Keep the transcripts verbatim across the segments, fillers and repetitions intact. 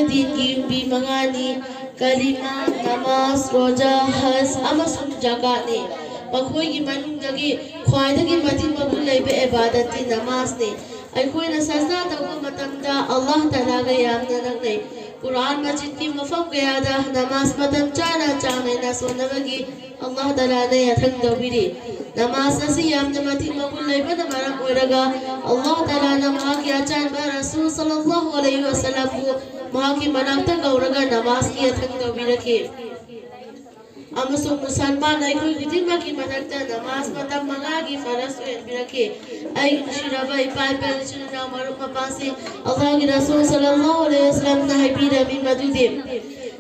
ꯗꯤꯟꯒꯤ ꯌꯨꯝꯕꯤ ꯃꯉꯥꯅꯤ: ꯀꯂꯤꯃꯥ, ꯅꯃꯥꯖ, ꯔꯣꯖꯥ, ꯍꯖ ꯑꯃꯁꯨꯡ ꯖꯀꯥꯠꯅꯤ꯫ ꯃꯈꯣꯏꯒꯤ ꯃꯅꯨꯡꯗꯒꯤ ꯈ꯭ꯋꯥꯏꯗꯒꯤ ꯃꯇꯤꯛ ꯃꯒꯨꯟ ꯂꯩꯕ ꯏꯕꯥꯗꯠꯇꯤ ꯅꯃꯥꯖꯅꯤ꯫ ꯑꯩꯈꯣꯏꯅ ꯁꯖꯗꯥ ꯇꯧꯕ ꯃꯇꯝꯗ ꯑꯜꯂꯥꯍ ꯇꯥꯂꯥꯒ ꯌꯥꯝꯅ ꯅꯛꯅꯩ꯫ ꯀꯨꯔꯥꯟ ꯃꯖꯤꯗꯀꯤ ꯃꯐꯝ ꯀꯌꯥꯗ ꯅꯃꯥꯖ ꯃꯇꯝ ꯆꯥꯅ ꯆꯥꯡ ꯅꯥꯏꯅ ꯁꯣꯟꯅꯕꯒꯤ ꯑꯜꯂꯥꯍ ꯇꯥꯂꯥꯅ ꯌꯥꯊꯪ ꯇꯧꯕꯤꯔꯤ꯫ ꯅꯃꯥꯖ ꯑꯁꯤ ꯌꯥꯝꯅ ꯃꯇꯤꯛ ꯃꯒꯨꯟ ꯂꯩꯕꯅ ꯃꯔꯝ ꯑꯣꯏꯔꯒ ꯑꯜꯂꯥꯍ ꯇꯥꯂꯥꯅ ꯃꯍꯥꯛꯀꯤ ꯑꯆꯥꯟꯕ ꯔꯁꯨꯜ ꯁꯜꯂꯜꯂꯥꯍꯨ ꯑꯂꯩꯍꯤ ꯋꯁꯜꯂꯝꯕꯨ ꯃꯍꯥꯛꯀꯤ ꯃꯅꯥꯛꯇ ꯀꯧꯔꯒ ꯅꯃꯥꯖꯀꯤ ꯌꯥꯊꯪ ꯇꯧꯕꯤꯔꯛꯈꯤ꯫ ꯑꯃꯁꯨꯡ ꯃꯨꯁꯜꯃꯥꯟ ꯑꯩꯈꯣꯏ ꯈꯨꯗꯤꯡꯃꯛꯀꯤ ꯃꯊꯛꯇ ꯅꯃꯥꯖ ꯃꯇꯝ ꯃꯉꯥꯒꯤ ꯐꯔꯖ ꯑꯣꯏꯍꯟꯕꯤꯔꯛꯈꯤ꯫ ꯑꯩꯒꯤ ꯅꯨꯡꯁꯤꯔꯕ ꯏꯄꯥ ꯏꯄꯥ ꯏꯆꯤꯜ ꯏꯅꯥꯎ ꯃꯔꯨꯞ ꯃꯄꯥꯡꯁꯤꯡ, ꯑꯜꯂꯥꯍꯒꯤ ꯔꯁꯨꯜ ꯁꯜꯂꯜꯂꯥꯍꯨ ꯑꯂꯩꯍꯤ ꯋꯁꯜꯂꯝꯅ ꯍꯥꯏꯕꯤꯔꯝꯃꯤ ꯃꯗꯨꯗꯤ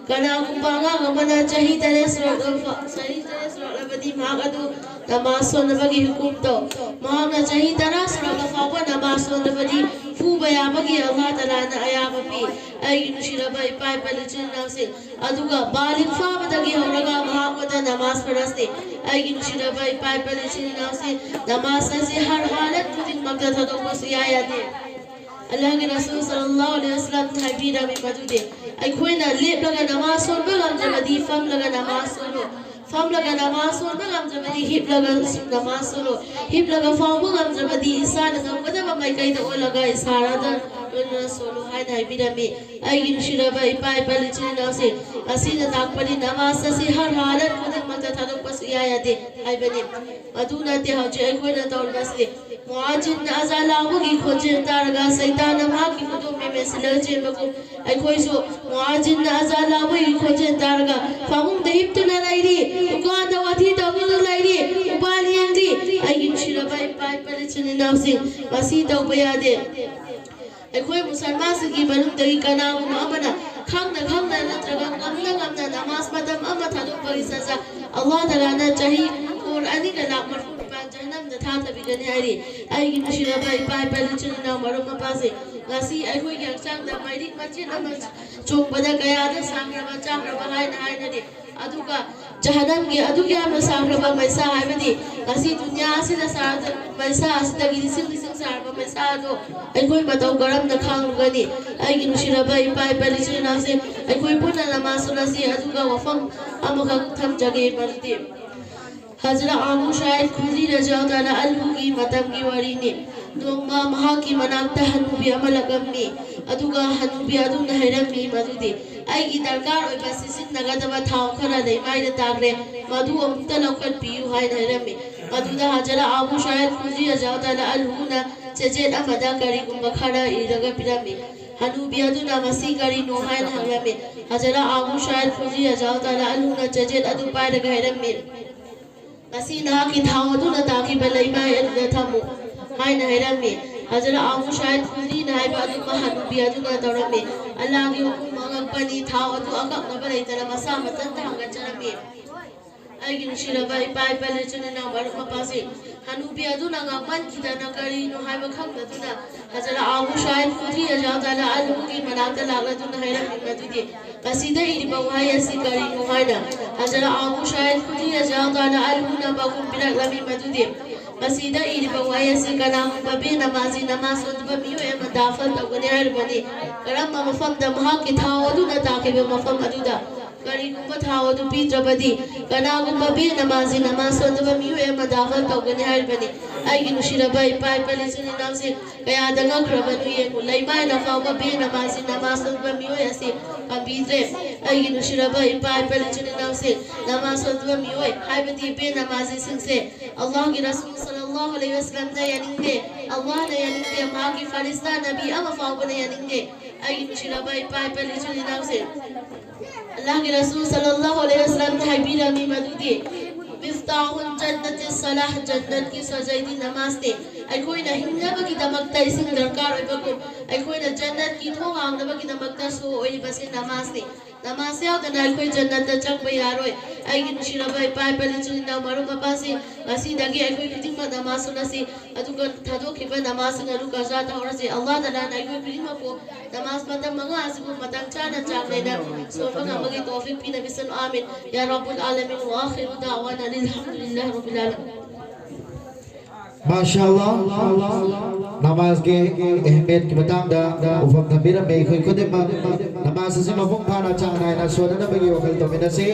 ꯀꯅꯥꯒꯨꯝꯕ ꯑꯉꯥꯡ ꯑꯃꯅ ꯆꯍꯤ ꯇꯔꯦꯠ ꯁꯨꯔꯛꯂꯕ ꯆꯍꯤ ꯇꯔꯦꯠ ꯁꯨꯔꯛꯂꯕꯗꯤ ꯃꯍꯥꯛ ꯑꯗꯨ ꯅꯃꯥꯖ ꯁꯣꯟꯅꯕꯒꯤ ꯍꯨꯀꯨꯝ ꯇꯧ꯫ ꯃꯍꯥꯛꯅ ꯆꯍꯤ ꯇꯔꯥ ꯁꯨꯔꯛꯂ ꯐꯥꯎꯕ ꯅꯃꯥꯖ ꯁꯣꯟꯅꯕꯗꯤ ꯐꯨꯕ ꯌꯥꯕꯒꯤ ꯑꯜꯂꯥꯍ ꯇꯥꯂꯥꯅ ꯑꯌꯥꯕ ꯄꯤ꯫ ꯑꯩꯒꯤ ꯅꯨꯡꯁꯤꯔꯕ ꯏꯄꯥ ꯏꯄꯥ ꯏꯆꯤꯜ ꯏꯅꯥꯎꯁꯤꯡ, ꯑꯗꯨꯒ ꯕꯥꯂꯤꯒ ꯐꯥꯕꯗꯒꯤ ꯍꯧꯔꯒ ꯃꯍꯥꯛ ꯃꯗ ꯅꯃꯥꯖ ꯐꯔꯖꯅꯤ꯫ ꯑꯩꯒꯤ ꯅꯨꯡꯁꯤꯔꯕ ꯏꯄꯥ ꯏꯄꯥ ꯏꯆꯤꯜ ꯏꯅꯥꯎꯁꯤꯡ, ꯅꯃꯥꯖ ꯑꯁꯤ ꯍꯔ ꯍꯥꯂꯠ ꯈꯨꯗꯤꯡꯃꯛꯇ ꯊꯥꯗꯣꯛꯄ ꯁꯨꯛꯌꯥ ꯌꯥꯗꯦ꯫ ꯑꯜꯂꯥꯍꯒꯤ ꯔꯁꯨꯜ ꯁꯜꯂꯜꯂꯥꯍꯨ ꯑꯂꯩꯍꯤ ꯋꯁꯜꯂꯝꯅ ꯍꯥꯏꯕꯤꯔꯝꯃꯤ ꯃꯗꯨꯗꯤ ꯑꯩꯈꯣꯏꯅ ꯂꯦꯞꯂꯒ ꯅꯃꯥꯖ ꯁꯣꯟꯕ ꯉꯝꯗ꯭ꯔꯕꯗꯤ ꯐꯝꯂꯒ ꯅꯃꯥꯖ ꯁꯣꯜꯂꯨ꯫ ꯐꯝꯂꯒ ꯅꯃꯥꯖ ꯁꯣꯟꯕ ꯉꯝꯗ꯭ꯔꯕꯗꯤ ꯍꯤꯞꯂꯒ ꯅꯃꯥꯖ ꯁꯣꯜꯂꯨ꯫ ꯍꯤꯞꯂꯒ ꯐꯥꯎꯕ ꯉꯝꯗ꯭ꯔꯕꯗꯤ ꯏꯁꯥꯅ ꯉꯝꯒꯗꯕ ꯃꯥꯏꯀꯩꯗ ꯑꯣꯜꯂꯒ ꯏꯁꯥꯔꯥꯗ ꯂꯣꯏꯅꯅ ꯁꯣꯜꯂꯨ ꯍꯥꯏꯅ ꯍꯥꯏꯕꯤꯔꯝꯃꯤ꯫ ꯑꯩꯒꯤ ꯅꯨꯡꯁꯤꯔꯕ ꯏꯄꯥ ꯏꯄꯥ ꯏꯆꯤꯜ ꯏꯅꯥꯎꯁꯤꯡ, ꯑꯁꯤꯅ ꯇꯥꯛꯄꯗꯤ ꯅꯃꯥꯖ ꯑꯁꯤ ꯍꯔ ꯍꯥꯂꯠ ꯈꯨꯗꯤꯡꯃꯛꯇ ꯊꯥꯗꯣꯛꯄ ꯁꯨꯛꯌꯥ ꯌꯥꯗꯦ ꯍꯥꯏꯕꯅꯤ꯫ ꯑꯗꯨ ꯅꯠꯇꯦ ꯍꯧꯖꯤꯛ ꯑꯩꯈꯣꯏꯅ ꯇꯧꯔꯤꯕꯁꯤ꯫ ꯃꯨꯑꯥꯖꯤꯟꯅ ꯑꯖꯥꯟ ꯂꯥꯎꯕꯒꯤ ꯈꯣꯟꯖꯦꯜ ꯇꯥꯔꯒ ꯁꯩꯇꯥꯟꯅ ꯃꯍꯥꯛꯀꯤ ꯈꯨꯗꯣꯝꯕꯤ ꯃꯦꯟꯁꯤꯜꯂꯒ ꯆꯦꯟꯕꯒꯨꯝ, ꯑꯩꯈꯣꯏꯁꯨ ꯃꯨꯑꯥꯖꯤꯟꯅ ꯑꯖꯥꯟ ꯂꯥꯎꯕꯒꯤ ꯈꯣꯟꯖꯦꯜ ꯇꯥꯔꯒ ꯐꯃꯨꯡꯗ ꯍꯤꯞꯇꯨꯅ ꯂꯩꯔꯤ, ꯗꯨꯀꯥꯟꯗ ꯋꯥꯊꯤ ꯇꯧꯗꯨꯅ ꯂꯩꯔꯤ, ꯃꯣꯕꯥꯏꯜ ꯌꯦꯡꯂꯤ꯫ ꯑꯩꯒꯤ ꯅꯨꯡꯁꯤꯔꯕ ꯏꯄꯥ ꯏꯄꯥ ꯏꯆꯤꯜ ꯏꯅꯥꯎꯁꯤꯡ, ꯃꯁꯤ ꯇꯧꯕ ꯌꯥꯗꯦ꯫ ꯑꯩꯈꯣꯏ ꯃꯨꯁꯜꯃꯥꯟꯁꯤꯡꯒꯤ ꯃꯅꯨꯡꯗꯒꯤ ꯀꯅꯥꯒꯨꯝꯕ ꯑꯃꯅ ꯈꯪꯅ ꯈꯪꯅ ꯅꯠꯇ꯭ꯔꯒ ꯉꯝꯅ ꯉꯝꯅ ꯅꯃꯥꯖ ꯃꯇꯝ ꯑꯃ ꯊꯥꯗꯣꯛꯄꯒꯤ ꯁꯖꯥ ꯑꯜꯂꯥꯍ ꯇꯥꯂꯥꯅ ꯆꯍꯤ ꯀꯣꯔ ꯑꯅꯤꯒ ꯂꯥꯛ ꯃꯔꯐꯨ ꯅꯤꯄꯥꯟ ꯖꯍꯟꯅꯝꯗ ꯊꯥꯊꯕꯤꯒꯅꯤ ꯍꯥꯏꯔꯤ꯫ ꯑꯩꯒꯤ ꯅꯨꯡꯁꯤꯔꯕ ꯏꯄꯥ ꯏꯄꯥ ꯏꯆꯤꯜ ꯏꯅꯥꯎ ꯃꯔꯨꯞ ꯃꯄꯥꯡꯁꯤꯡ, ꯉꯁꯤ ꯑꯩꯈꯣꯏꯒꯤ ꯍꯛꯆꯥꯡꯗ ꯃꯩꯔꯤꯛ ꯃꯆꯦꯠ ꯑꯃ ꯆꯣꯡꯕꯗ ꯀꯌꯥꯗ ꯁꯥꯡꯈ꯭ꯔꯕ ꯆꯥꯈ꯭ꯔꯕ ꯍꯥꯏꯅ ꯍꯥꯏꯅꯔꯤ꯫ ꯑꯗꯨꯒ ꯖꯍꯅꯝꯒꯤ ꯑꯗꯨꯛ ꯌꯥꯝꯅ ꯁꯥꯈ꯭ꯔꯕ ꯃꯩꯁꯥ, ꯍꯥꯏꯕꯗꯤ ꯉꯁꯤ ꯗꯨꯅꯤꯌꯥ ꯑꯁꯤꯗ ꯁꯥꯔ-, ꯃꯩꯁꯥ ꯑꯁꯤꯗꯒꯤ ꯂꯤꯁꯤꯡ ꯂꯤꯁꯤꯡ ꯁꯥꯔꯕ ꯃꯩꯁꯥ ꯑꯗꯨ ꯑꯩꯈꯣꯏ ꯃꯇꯧ ꯀꯔꯝꯅ ꯈꯥꯡꯂꯨꯒꯅꯤ? ꯑꯩꯒꯤ ꯅꯨꯡꯁꯤꯔꯕ ꯏꯄꯥ ꯏꯄꯥ ꯏꯆꯤꯜ ꯏꯅꯥꯎꯁꯤꯡ, ꯑꯩꯈꯣꯏ ꯄꯨꯟꯅ ꯅꯃꯥꯖ ꯁꯣꯜꯂꯁꯤ꯫ ꯑꯗꯨꯒ ꯋꯥꯐꯝ ꯑꯃꯈꯛ ꯊꯝꯖꯒꯦ, ꯃꯗꯨꯗꯤ ꯍꯖꯔꯠ ꯑꯕꯨ ꯁꯥꯏꯗ ꯈꯨꯖꯤ ꯔꯖꯤꯌꯜꯂꯥꯍꯨ ꯇꯥꯂꯥ ꯑꯟꯍꯨꯒꯤ ꯃꯇꯝꯒꯤ ꯋꯥꯔꯤꯅꯤ꯫ ꯅꯣꯡꯃ ꯃꯍꯥꯛꯀꯤ ꯃꯅꯥꯛꯇ ꯍꯅꯨꯕꯤ ꯑꯃ ꯂꯥꯛꯂꯝꯃꯤ꯫ ꯑꯗꯨꯒ ꯍꯅꯨꯕꯤ ꯑꯗꯨꯅ ꯍꯥꯏꯔꯝꯃꯤ ꯃꯗꯨꯗꯤ, "ꯑꯩꯒꯤ ꯗꯔꯀꯥꯔ ꯑꯣꯏꯕ ꯁꯤꯖꯤꯟꯅꯒꯗꯕ ꯊꯥꯎ ꯈꯔ ꯂꯩꯃꯥꯏꯗ ꯇꯥꯈ꯭ꯔꯦ, ꯃꯗꯨ ꯑꯃꯨꯛꯇ ꯂꯧꯈꯠꯄꯤꯌꯨ" ꯍꯥꯏꯅ ꯍꯥꯏꯔꯝꯃꯤ꯫ ꯃꯗꯨꯗ ꯍꯖꯔꯠ ꯑꯕꯨ ꯁꯥꯏꯗ ꯈꯨꯖꯤ ꯔꯖꯤꯌꯜꯂꯥꯍꯨ ꯇꯥꯂꯥ ꯑꯟꯍꯨꯅ ꯆꯦꯆꯦꯠ ꯑꯃꯗ ꯀꯔꯤꯒꯨꯝꯕ ꯈꯔ ꯏꯔꯒ ꯄꯤꯔꯝꯃꯤ꯫ ꯍꯅꯨꯕꯤ ꯑꯗꯨꯅ "ꯃꯁꯤ ꯀꯔꯤꯅꯣ?" ꯍꯥꯏꯅ ꯍꯪꯂꯝꯃꯤ꯫ ꯍꯖꯔꯠ ꯑꯕꯨ ꯁꯥꯏꯗ ꯈꯨꯖꯤ ꯔꯖꯤꯌꯜꯂꯥꯍꯨ ꯇꯥꯂꯥ ꯑꯟꯍꯨꯅ ꯆꯦꯆꯦꯠ ꯑꯗꯨ ꯄꯥꯏꯔꯒ ꯍꯥꯏꯔꯝꯃꯤ, "ꯃꯁꯤ ꯅꯍꯥꯛꯀꯤ ꯊꯥꯎ ꯑꯗꯨꯅ ꯇꯥꯈꯤꯕ ꯂꯩꯃꯥꯏ ꯑꯗꯨꯗ ꯊꯝꯃꯨ" ꯍꯥꯏꯅ ꯍꯥꯏꯔꯝꯃꯤ꯫ ꯍꯖꯔꯠ ꯑꯕꯨ ꯁꯥꯏꯗ ꯈꯨꯖꯤꯅ ꯍꯥꯏꯕ ꯑꯗꯨꯃꯛ ꯍꯅꯨꯕꯤ ꯑꯗꯨꯅ ꯇꯧꯔꯝꯃꯤ꯫ ꯑꯜꯂꯥꯍꯒꯤ ꯍꯨꯀꯨꯝ ꯑꯉꯛꯄꯅꯤ, ꯊꯥꯎ ꯑꯗꯨ ꯑꯀꯛꯅꯕ ꯂꯩꯇꯅ ꯃꯁꯥ ꯃꯊꯟꯇ ꯍꯪꯒꯠꯆꯔꯝꯃꯤ꯫ ꯑꯩꯒꯤ ꯅꯨꯡꯁꯤꯔꯕ ꯏꯄꯥ ꯏꯄꯥ ꯏꯆꯤꯟ ꯏꯅꯥꯎ ꯃꯔꯨꯞ ꯃꯄꯥꯡꯁꯤꯡ, ꯍꯅꯨꯕꯤ ꯑꯗꯨꯅ ꯉꯥꯡꯃꯟꯈꯤꯗꯅ ꯀꯔꯤꯅꯣ ꯍꯥꯏꯕ ꯈꯪꯗꯗꯨꯅ ꯍꯖꯔꯠ ꯑꯕꯨ ꯁꯥꯏꯗ ꯈꯨꯖꯤ ꯔꯖꯤꯌꯜꯂꯥꯍꯨ ꯇꯥꯂꯥ ꯑꯟꯍꯨꯒꯤ ꯃꯅꯥꯛꯇ ꯂꯥꯛꯂꯗꯨꯅ ꯍꯥꯏꯔꯝꯃꯤ ꯃꯗꯨꯗꯤ, "ꯃꯁꯤꯗ ꯏꯔꯤꯕ ꯋꯥꯍꯩ ꯑꯁꯤ ꯀꯔꯤꯅꯣ?" ꯍꯥꯏꯅ꯫ ꯍꯖꯔꯠ ꯑꯕꯨ ꯁꯥꯏꯗ ꯈꯨꯖꯤ ꯔꯖꯤꯌꯜꯂꯥꯍꯨ ꯇꯥꯂꯥ ꯑꯟꯍꯨꯅ ꯄꯥꯎꯈꯨꯝ ꯄꯤꯔꯛꯂꯝꯃꯤ ꯃꯗꯨꯗꯤ, "ꯃꯁꯤꯗ ꯏꯔꯤꯕ ꯋꯥꯍꯩ ꯑꯁꯤ ꯀꯅꯥꯒꯨꯝꯕ ꯕꯦꯅꯃꯥꯖꯤ ꯅꯃꯥꯖ ꯁꯣꯟꯗꯕ ꯃꯤꯑꯣꯏ ꯑꯃ ꯗꯥꯐꯟ ꯇꯧꯒꯅꯤ ꯍꯥꯏꯔꯤꯕꯅꯤ꯫ ꯀꯔꯝꯕ ꯃꯐꯝꯗ? ꯃꯍꯥꯛꯀꯤ ꯊꯥꯎ ꯑꯗꯨꯅ ꯇꯥꯈꯤꯕ ꯃꯐꯝ ꯑꯗꯨꯗ꯫ ꯀꯔꯤꯒꯨꯝꯕ ꯊꯥꯎ ꯑꯗꯨ ꯄꯤꯗ꯭ꯔꯕꯗꯤ ꯀꯅꯥꯒꯨꯝꯕ ꯕꯦꯅꯃꯥꯖꯤ ꯅꯃꯥꯖ ꯁꯣꯟꯗꯕ ꯃꯤꯑꯣꯏ ꯑꯃ ꯗꯥꯐꯟ ꯇꯧꯒꯅꯤ ꯍꯥꯏꯔꯤꯕꯅꯤ"꯫ ꯑꯩꯒꯤ ꯅꯨꯡꯁꯤꯔꯕ ꯏꯄꯥ ꯏꯄꯥ ꯏꯆꯤꯟ ꯏꯅꯥꯎꯁꯤꯡ, ꯀꯌꯥꯗ ꯉꯛꯈ꯭ꯔꯕꯅꯣ ꯌꯦꯡꯉꯨ, ꯂꯩꯃꯥꯏꯅ ꯐꯥꯎꯕ ꯕꯦꯅꯃꯥꯖꯤ ꯅꯃꯥꯖ ꯁꯣꯟꯗꯕ ꯃꯤꯑꯣꯏ ꯑꯁꯤ ꯄꯥꯝꯕꯤꯗ꯭ꯔꯦ꯫ ꯑꯩꯒꯤ ꯅꯨꯡꯁꯤꯔꯕ ꯏꯄꯥ ꯏꯄꯥ ꯏꯆꯤꯟ ꯏꯅꯥꯎꯁꯤꯡ, ꯅꯃꯥꯖ ꯁꯣꯟꯗꯕ ꯃꯤꯑꯣꯏ ꯍꯥꯏꯕꯗꯤ ꯕꯦꯅꯃꯥꯖꯤꯁꯤꯡꯁꯦ ꯑꯜꯂꯥꯍꯒꯤ ꯔꯁꯨꯜ ꯁꯜꯂꯜꯂꯥꯍꯨ ꯑꯂꯩꯍꯤ ꯋꯁꯜꯂꯝꯅ ꯌꯥꯅꯤꯡꯗꯦ, ꯑꯜꯂꯥꯍꯅ ꯌꯥꯅꯤꯡꯗꯦ, ꯃꯍꯥꯛꯀꯤ ꯐꯔꯤꯁꯇꯥ ꯅꯕꯤ ꯑꯃ ꯐꯥꯎꯕꯅ ꯌꯥꯅꯤꯡꯗꯦ꯫ ꯑꯩꯒꯤ ꯅꯨꯡꯁꯤꯔꯕ ꯏꯄꯥ ꯏꯄꯥ ꯏꯆꯤꯟ ꯏꯅꯥꯎꯁꯤꯡ, ꯑꯜꯂꯥꯍꯒꯤ ꯔꯁꯨꯜ ꯁꯜꯂꯜꯂꯥꯍꯨ ꯑꯂꯩꯍꯤ ꯋꯁꯜꯂꯝꯅ ꯍꯥꯏꯕꯤꯔꯝꯃꯤ ꯃꯗꯨꯗꯤ, "ꯃꯤꯐꯇꯥꯍꯨꯜ ꯖꯟꯅꯇꯤ ꯁꯂꯥꯍ", ꯖꯟꯅꯠꯀꯤ ꯁꯖꯩꯗꯤ ꯅꯃꯥꯖꯅꯤ꯫ ꯑꯩꯈꯣꯏꯅ ꯍꯤꯡꯅꯕꯒꯤꯗꯃꯛꯇ ꯏꯁꯤꯡ ꯗꯔꯀꯥꯔ ꯑꯣꯏꯕꯒꯨꯝ, ꯑꯩꯈꯣꯏꯅ ꯖꯟꯅꯠꯀꯤ ꯊꯣꯡ ꯍꯥꯡꯅꯕꯒꯤꯗꯃꯛꯇ ꯁꯣ ꯑꯣꯏꯔꯤꯕꯁꯤ ꯅꯃꯥꯖꯅꯤ꯫ ꯅꯃꯥꯖ ꯌꯥꯎꯗꯅ ꯑꯩꯈꯣꯏ ꯖꯟꯅꯠꯇ ꯆꯪꯕ ꯌꯥꯔꯣꯏ꯫ ꯑꯩꯒꯤ ꯅꯨꯡꯁꯤꯔꯕ ꯏꯄꯥ ꯏꯄꯥ ꯏꯆꯤꯟ ꯏꯅꯥꯎ ꯃꯔꯨꯞ ꯃꯄꯥꯡꯁꯤꯡ, ꯉꯁꯤꯗꯒꯤ ꯑꯩꯈꯣꯏ ꯈꯨꯗꯤꯡꯃꯛ ꯅꯃꯥꯖ ꯁꯣꯟꯅꯁꯤ꯫ ꯑꯗꯨꯒ ꯊꯥꯗꯣꯛꯈꯤꯕ ꯅꯃꯥꯖꯁꯤꯡ ꯑꯗꯨ ꯀꯖꯥ ꯇꯧꯔꯁꯤ꯫ ꯑꯜꯂꯥꯍ ꯇꯥꯂꯥꯅ ꯑꯩꯈꯣꯏ ꯈꯨꯗꯤꯡꯃꯛꯄꯨ ꯅꯃꯥꯖ ꯃꯇꯝ ꯃꯉꯥ ꯑꯁꯤꯕꯨ ꯃꯇꯝ ꯆꯥꯅ ꯆꯥꯡ ꯅꯥꯏꯅ ꯁꯣꯟꯕ ꯉꯝꯕꯒꯤ ꯇꯧꯐꯤꯛ ꯄꯤꯅꯕꯤꯁꯅꯨ꯫ ꯑꯥꯃꯤꯟ꯫ ꯌꯥ ꯔꯕꯨꯜ ꯑꯥꯂꯃꯤꯟ꯫ ꯋꯥ ꯑꯥꯈꯤꯔꯨ ꯗꯥꯋꯥꯅꯥ ꯑꯅꯤꯜ ꯍꯝꯗꯨꯂꯤꯜꯂꯥꯍꯤ ꯔꯕꯤꯜ ꯑꯥꯂꯃꯤꯟ꯫ ꯃꯥꯁꯥ ꯑꯜꯂꯥ, ꯅꯃꯥꯖꯒꯤ ꯑꯍꯃꯤꯌꯠꯀꯤ ꯃꯇꯥꯡꯗ ꯋꯥꯐꯝ ꯊꯝꯕꯤꯔꯝꯃꯤ꯫ ꯑꯩꯈꯣꯏ ꯈꯨꯗꯤꯡꯃꯛ ꯅꯃꯥꯖ ꯑꯁꯤ ꯃꯄꯨꯡ ꯐꯥꯅ ꯆꯥꯡ ꯅꯥꯏꯅ ꯁꯣꯟꯅꯅꯕꯒꯤ ꯋꯥꯈꯜ ꯇꯧꯃꯤꯟꯅꯁꯤ꯫